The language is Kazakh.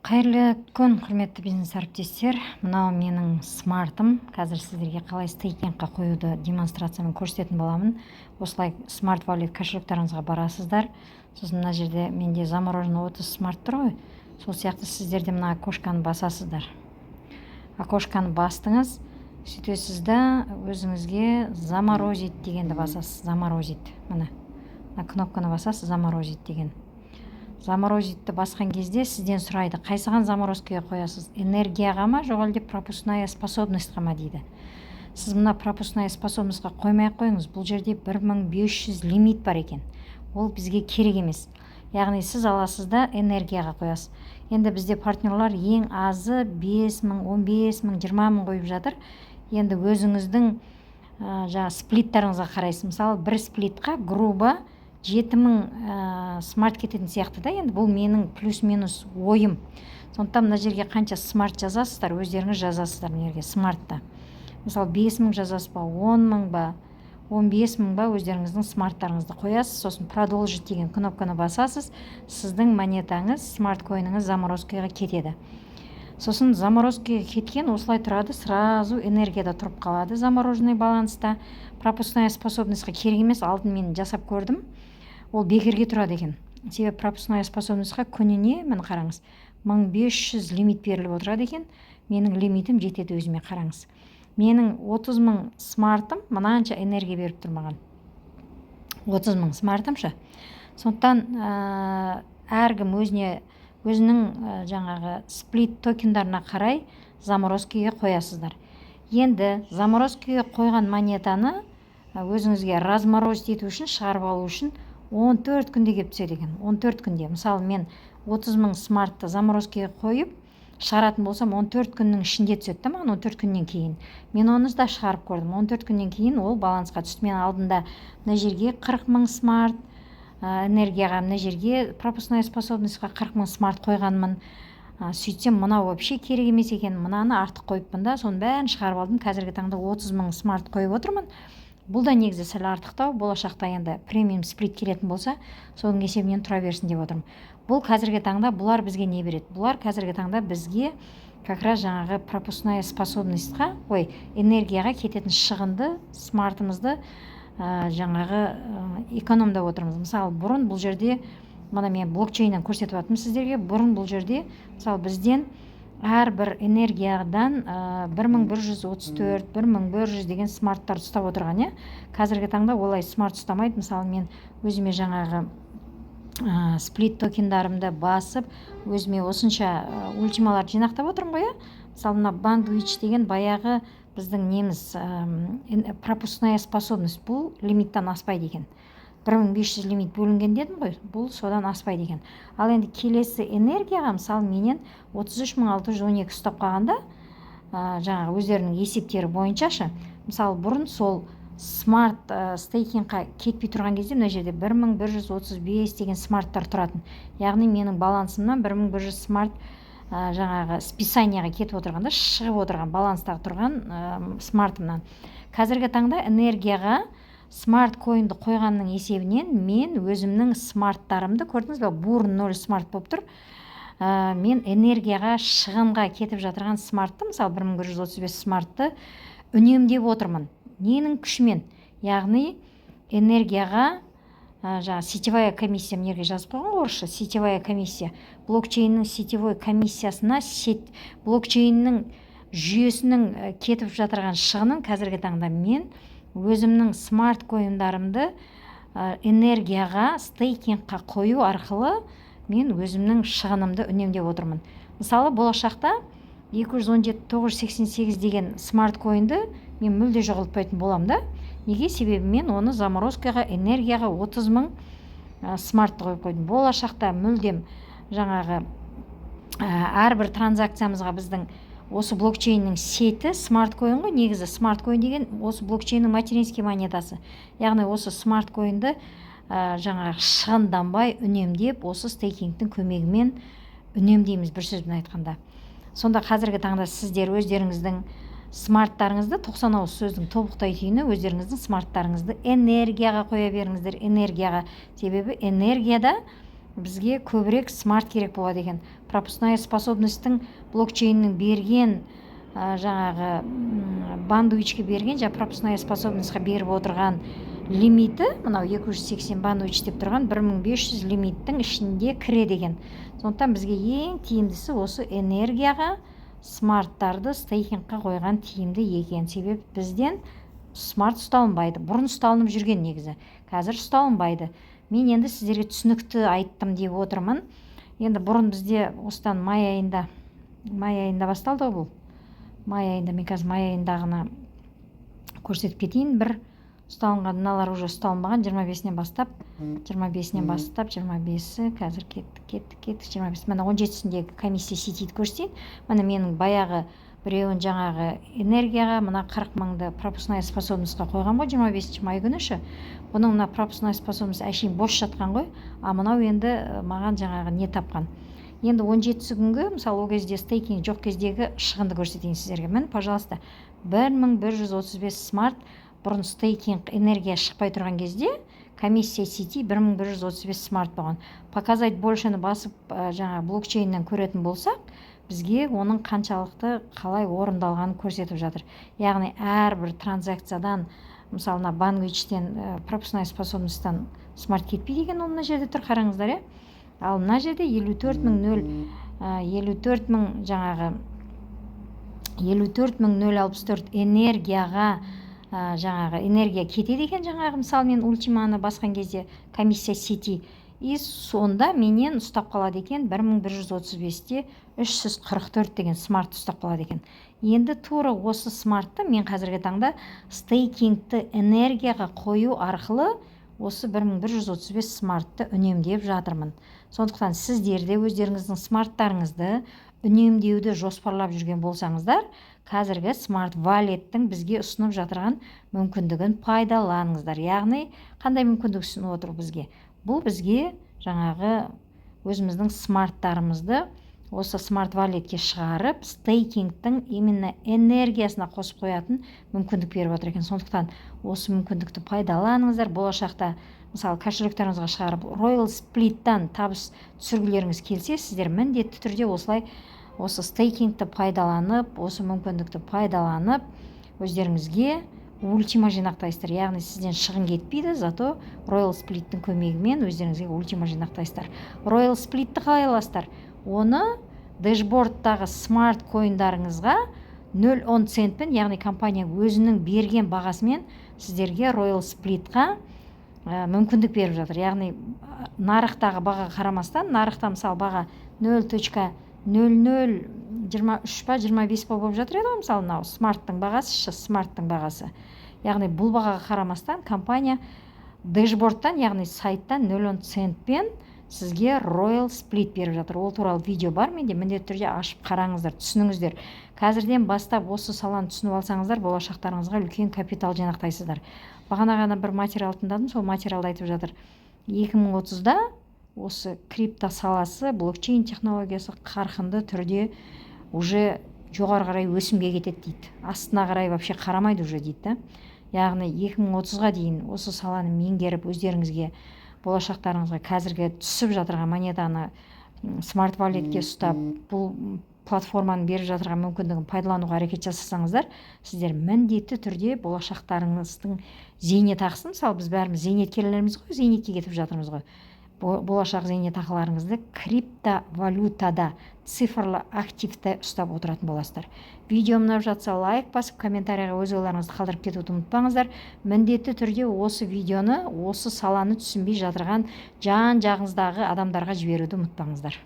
Қайырлы күн, құрметті бизнес әріптестер! Мынау менің смартым. Қазір сіздерге қалай стейкингқа қоюды демонстрациямен көрсететін боламын. Осылай Smart Wallet кошелектарыңызға барасыздар. Сосын мына жерде менде замороженный 30 смарт тұр ғой, сол сияқты сіздер де мына окошканы басасыздар. Окошканы бастыңыз, сөйтесіз да, өзіңізге «заморозить» дегенді басасыз. «Заморозить», міне, мына кнопканы басасыз, «заморозить» деген. Заморозитьті басқан кезде сізден сұрайды: қайсыған заморозкаға қоясыз, энергияға ма, жоқ әлде пропускная способностьқа ма дейді. Сіз мына пропускная способностьқа қоймай ақ қойыңыз. Бұл жерде 1500 лимит бар екен, ол бізге керек емес. Яғни сіз аласыз да, энергияға қоясыз. Енді бізде партнерлар ең азы 5000, 15 000, 20 000 қойып жатыр. Енді өзіңіздің жаңағы сплиттарыңызға қарайсыз. Мысалы, бір сплитқа грубо 7000 смарт кететін сияқты да. Енді бұл менің плюс минус ойым. Сондықтан мына жерге қанша смарт жазасыздар, өздеріңіз жазасыздар. Мына жерге смартта, мысалы, 5000 жазасыз ба, 10 000 ба, 15 000 ба, өздеріңіздің смарттарыңызды қоясыз. Сосын «продолжить» деген кнопканы басасыз. Сіздің монетаңыз, смарт койныңыз заморозкаға кетеді. Сосын заморозкаға кеткен осылай тұрады, сразу энергияда тұрып қалады, замороженный баланста. Пропускная способностьқа керек емес. Алдын мен жасап көрдім, ол бекерге тұрады екен. Себебі пропускная способностьқа күніне, міне, қараңыз, 1500 лимит беріліп отырады екен. Менің лимитім жетеді өзіме. Қараңыз, менің 30 мың смартым мынанша энергия беріп тұр маған, 30 мың смартым ше. Сондықтан әркім өзіне, өзінің жаңағы сплит токендарына қарай заморозкаға қоясыздар. Енді заморозкаға қойған монетаны өзіңізге разморозить ету үшін, шығарып алу үшін 14 күнде келіп түседі екен. 14 күнде. Мысалы, мен 30 мың смартты заморозкаға қойып шығаратын болсам, 14 күннің ішінде түседі да маған. 14 күннен кейін мен оны да шығарып көрдім, 14 күннен кейін ол балансқа түсті. Мен алдында мына жерге 40 мың смарт энергияға, мына жерге пропускная способностьқа 40 мың смарт қойғанмын. Сөйтсем, мынау вообще керек емес екен. Мынаны артық қойыппын да, соның бәрін шығарып алдым. Қазіргі таңда 30 мың смарт қойып отырмын. Бұл да негізі сәл артықтау. Болашақта енді премиум сплит келетін болса, соның есебінен тұра берсін деп отырмын. Бұл қазіргі таңда бұлар бізге не береді? Бұлар қазіргі таңда бізге как раз жаңағы пропускная способностьқа, ой, энергияға кететін шығынды, смартымызды жаңағы экономдап отырмыз. Мысалы, бұрын бұл жерде, мына мен блокчейннен көрсетіп жатырмын сіздерге, бұрын бұл жерде, мысалы, бізден әрбір энергиядан 1134, 1100 деген смарттар ұстап отырған, иә. Қазіргі таңда олай смарт ұстамайды. Мысалы, мен өзіме жаңағы сплит токендарымды басып, өзіме осынша ультималарды жинақтап отырмын ғой, иә. Мысалы, мына бандвич деген баяғы біздің неміз, пропускная способность, бұл лимиттан аспайды екен. 1500 лимит бөлінген дедім ғой, бұл содан аспайды екен. Ал енді келесі энергияға, мысалы, менен 33 612 ұстап қалғанда, жаңағы өздерінің есептері бойыншашы. Мысалы, бұрын сол смарт стейкингқа кетпей тұрған кезде мына жерде 1135 деген смарттар тұратын. Яғни менің балансымнан 1100 смарт жаңағы списанияға кетіп отырған да, шығып отырған баланстағы тұрған смартымнан. Қазіргі таңда энергияға смарт койнды қойғанның есебінен мен өзімнің смарттарымды, көрдіңіз ба, burn 0 смарт болып тұр. Мен энергияға шығынға кетіп жатырған смартты, мысалы, 1135 смартты үнемдеп отырмын. Ненің күшімен? Яғни энергияға жаңағы сетевая комиссия, мына жерге жазып қойған ғой орысша, сетевая комиссия, блокчейннің сетевой комиссиясына, сеть, блокчейннің жүйесінің кетіп жатырған шығынын қазіргі таңда мен өзімнің смарт койндарымды энергияға стейкингқа қою арқылы мен өзімнің шығынымды үнемдеп отырмын. Мысалы, болашақта 217 988 деген смарт койнды мен мүлде жоғалтпайтын боламын да. Неге? Себебі мен оны заморозкаға, энергияға 30 мың смартты қойып қойдым. Болашақта мүлдем жаңағы әрбір транзакциямызға біздің осы блокчейннің сеті смарт койн ғой. Негізі смарт койн деген осы блокчейннің материнский монетасы. Яғни осы смарт койнды жаңағы шығынданбай үнемдеп, осы стейкингтің көмегімен үнемдейміз, бір сөзбен айтқанда. Сонда қазіргі таңда сіздер өздеріңіздің смарттарыңызды, 90 ауыз сөздің тобықтай түйіні, өздеріңіздің смарттарыңызды энергияға қоя беріңіздер, энергияға. Себебі энергияда Бізге көбірек смарт керек болады екен. Пропускная способность тің, блокчейннің берген жаңағы Бандуичке берген, жаңағы пропускная способность қа беріп отырған лимиті мынау 280 Бандуич деп тұрған 1500 лимиттің ішінде кіреді екен. Сондықтан бізге ең тиімдісі осы энергияға смарттарды стейкингқа қойған тиімді екен, себебі бізден смарт ұсталынбайды. Бұрын ұсталынып жүрген негізі, қазір ұсталынбайды. Мен енді сіздерге түсінікті айттым деп отырмын. Енді бұрын бізде осыдан май айында басталды ғой бұл, май айында. Мен қазір май айындағыны көрсетіп кетейін. Бір ұсталынған, мыналар уже ұсталынбаған 25-інен бастап, 25-інен бастап, 25-і қазір. Кеттік, кеттік, кеттік. 25, міне, 17-сіндегі комиссия сети ді көрсетейін. Міне, менің баяғы біреуін жаңағы энергияға, мына 40 мыңды пропускная способность қа қойған ғой 25 май күні ше. Бұның мына пропускная способность әшейін бос жатқан ғой, а мынау енді маған жаңағы не тапқан. Енді 17-сі күнгі, мысалы, ол кезде стейкинг жоқ кездегі шығынды көрсетейін сіздерге. Міне, пожалуйста, 1135 смарт. Бұрын стейкинг энергия шықпай тұрған кезде комиссия сети 1135 смарт болған. «Показать больше» ні басып, жаңағы блокчейннен көретін болсақ, бізге оның қаншалықты, қалай орындалғанын көрсетіп жатыр. Яғни әрбір транзакциядан, мысалы, мына Бангвичтен пропускная способность тан смарт кетпейді екен, ол мына жерде тұр, қараңыздар, иә. Ал мына жерде 54 мың нөл 54 мың, жаңағы 54 064 энергияға жаңағы энергия кетеді екен. Жаңағы, мысалы, мен ультиманы басқан кезде комиссия сети и сонда менен ұстап қалады екен 1135-те 344 деген смарт ұстап қалады екен. Енді тура осы смартты мен қазіргі таңда стейкингті энергияға қою арқылы осы 1135 смартты үнемдеп жатырмын. Сондықтан сіздер де өздеріңіздің смарттарыңызды үнемдеуді жоспарлап жүрген болсаңыздар, қазіргі смарт валлеттің бізге ұсынып жатырған мүмкіндігін пайдаланыңыздар. Яғни қандай мүмкіндік ұсынып отыр бізге бұл? Бізге жаңағы өзіміздің смарттарымызды осы смарт валлетке шығарып, стейкингтің именно энергиясына қосып қоятын мүмкіндік беріп отыр екен. Сондықтан осы мүмкіндікті пайдаланыңыздар. Болашақта, мысалы, кошелек тарыңызға шығарып, Royal Split тан табыс түсіргілеріңіз келсе, сіздер міндетті түрде осылай осы стейкингті пайдаланып, осы мүмкіндікті пайдаланып, өздеріңізге ультима жинақтайсыздар. Яғни сізден шығын кетпейді, зато Royal Split тің көмегімен өздеріңізге ультима жинақтайсыздар. Royal Split ті қалай аласыздар? Оны дэшбордтағы смарт коиндарыңызға 0,10 центпен, яғни компания өзінің берген бағасымен сіздерге Royal Split қа мүмкіндік беріп жатыр. Яғни нарықтағы бағаға қарамастан, нарықта, мысалы, баға 0.0023 па, 25 па болып жатыр еді ғой, мысалы, мынау смарттың бағасы ше, смарттың бағасы. Яғни бұл бағаға қарамастан компания дэшбордтан, яғни сайттан 0,10 центпен сізге Royal Split беріп жатыр. Ол туралы видео бар менде, міндетті түрде ашып қараңыздар, түсініңіздер. Қазірден бастап осы саланы түсініп алсаңыздар, болашақтарыңызға үлкен капитал жинақтайсыздар. Бағана ғана бір материал тыңдадым, сол материалда айтып жатыр: 2030-да осы крипто саласы, блокчейн технологиясы қарқынды түрде уже жоғары қарай өсімге кетеді дейді, астына қарай вообще қарамайды уже дейді да. Яғни 2030-ға дейін осы саланы меңгеріп, өздеріңізге, болашақтарыңызға қазіргі түсіп жатырған монетаны смарт валлетке ұстап, бұл платформаның беріп жатырған мүмкіндігін пайдалануға әрекет жасасаңыздар, сіздер міндетті түрде болашақтарыңыздың зейнетақысын, мысалы, біз бәріміз зейнеткерлерміз ғой, зейнетке кетіп жатырмыз ғой, болашақ зейнетақыларыңызды криптовалютада, цифрлы активті ұстап отыратын боласыздар. Видео ұнап жатса, лайк басып, комментарийға өз ойларыңызды қалдырып кетуді ұмытпаңыздар. Міндетті түрде осы видеоны осы саланы түсінбей жатырған жан жағыңыздағы адамдарға жіберуді ұмытпаңыздар.